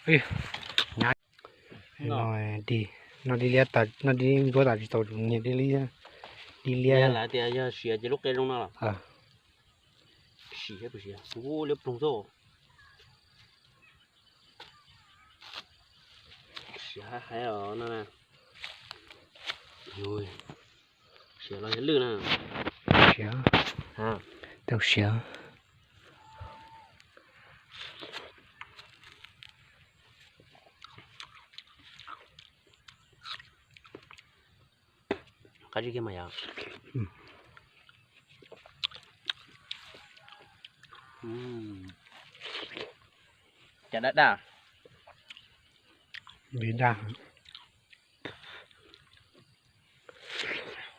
Ib, nyav no, no dig liab tas, no dig ntsuab tas tsis tau, nyiag dig liab, dig liab. Lawv tias yog siav ces lub qe zoo no los? Sim, sim, ua liab ploog xwb. Siav hais os no na. Siav los yog lwj na. Siav. Tau siav. Qab zib kiag mas yog. Cas daj daj. Li daj.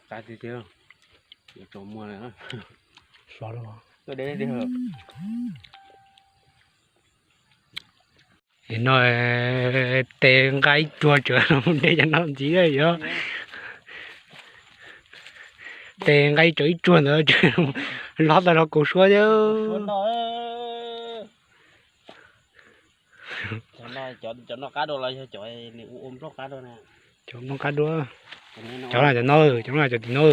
Qab tiag tiag. Yuav tsaus muag lawm. Xov los. Nim no tes nqa ib tsuag tseem de cov no ntxiv yog. Tes nqa ib tsuag ib tsuag ntawd tseem lov tau los kaus suab thiab. Cov noj qab dua los yog cov nws ua ua nplooj qab dua na? Cov nplooj qab dua. Cov no cov no, cov no cov tim no.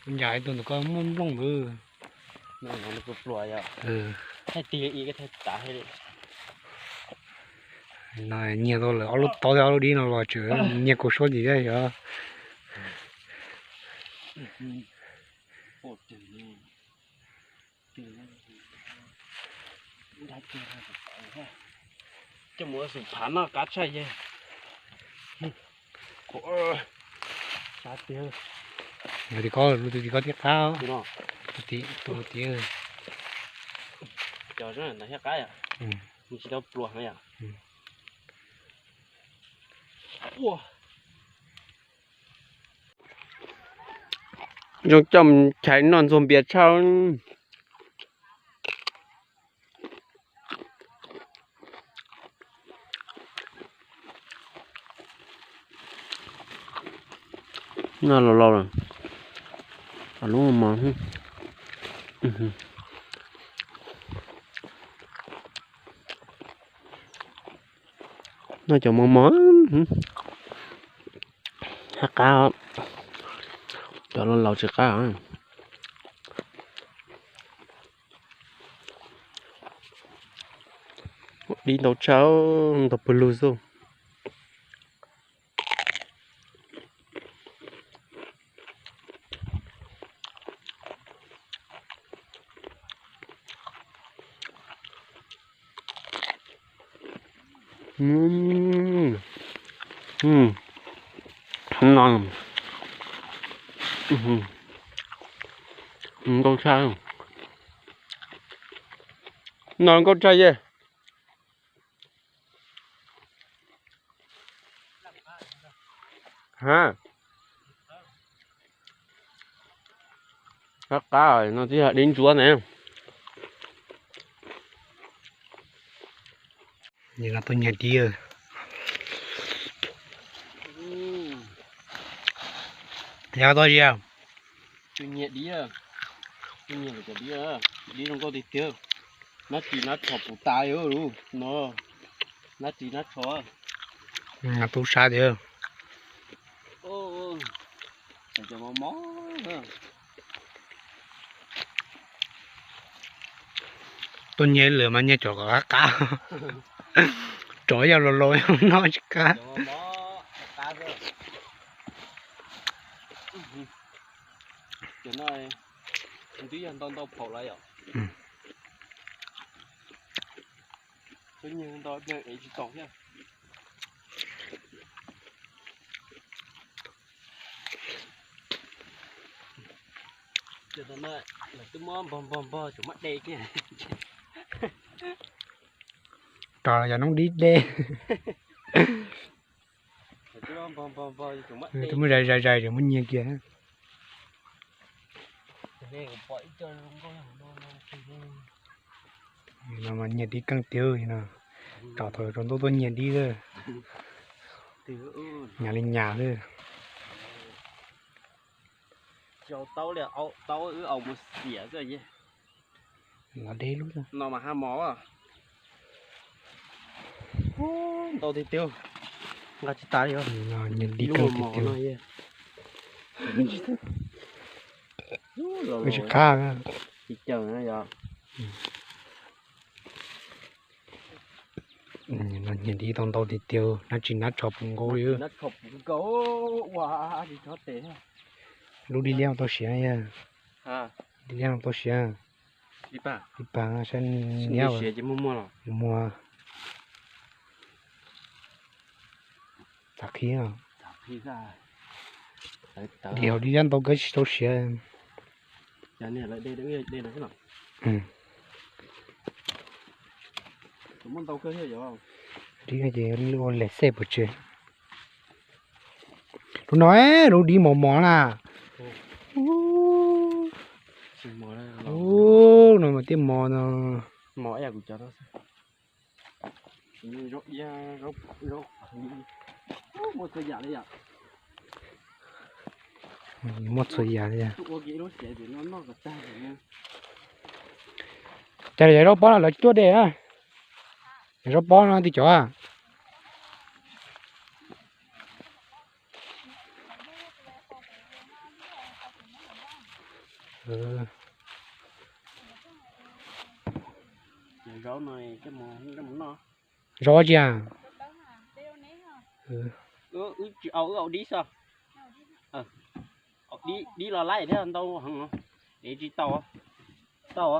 Kuv ncaim tus ntawm ko muaj nplooj ntawd. Pluas pluas yog. Thaij tig ib, thaij tav. No nyiag tau lawm ob lub taub thiab ob lub dib no los tseem nyiag kaus suab ntxiv thiab yog. Coj mus ua xum phav noj qab tshaj yeg. Tim ko, tim ko thiab qab. Tim, tim. Cov no thiab qab yom. Nws tsis tau pluas heev yom. Zoo coj mus chais noj ntxuag npias tshaj. Noj laus laus lawm. Lub mos mos. Noj cov mos mos. Hab qab, cov laus laus tsis qab. Dib ntau tshaj, ntau pawg lug xwb. No nkauj tshaj, no nkauj tshaj yej. Ha, qab qab no twb yog dib ntsuab ne. Nim no tuaj nyiag dib. Yog tau zi. Tuaj nyiag dib, tuaj nyiag cov dib, dib zoo nkauj tiag tiag. Nab ris nab tsho puv tas li no, nab ris nab tsho. Tub sab tiag. Cov mos mos. Tuaj nyiag lawm mas nyiag cov kom qab qab. Cov yog laus laus noj tsis qab. Cov no twb yog ntau ntau phaum lawm yom. Twb nyiag ntau pliag ev tsis tau thiab. Cov no lawv twb muab npog npog npog tseem muab de kiag. Tos yog noob dib de. Twb muab zais zais zais tseem muab nyiag kiag. No mas nyiag dib keej tiag no. Tos thaum tsaus ntuj tuaj nyiag dib xwb. Nyas li nyas xwb. Tsis au taub li, au taub wb au mus xiam xwb. Los deb lub no mas ha mos. Ntau tiag tiag, nqa tsis tas li. Nyias di kawg tiag tiag. Tsis qab. Nyias di tau ntau tiag tiag, nab tsis nab tsho puv nkaus li. Lub dib liab tau siav, dib liab tau siav. Ib pas saib niab muag. Txav qhib, di hauv dib liab ntau kawg tsis tau siav. Dib ces ua leg xej pov tseg. Lub no, lub dib mos mos na. No mas tiaj mos no. Muaj txhua yam li. Cas yog zaub pob no lawv tsis tuaj de na? Yog zaub pob no twb cov. Zaub tsi a? Wb tsis au, wb au dib xwb. Dib los laib thiab ntau heev, dev tsis tau. Tau.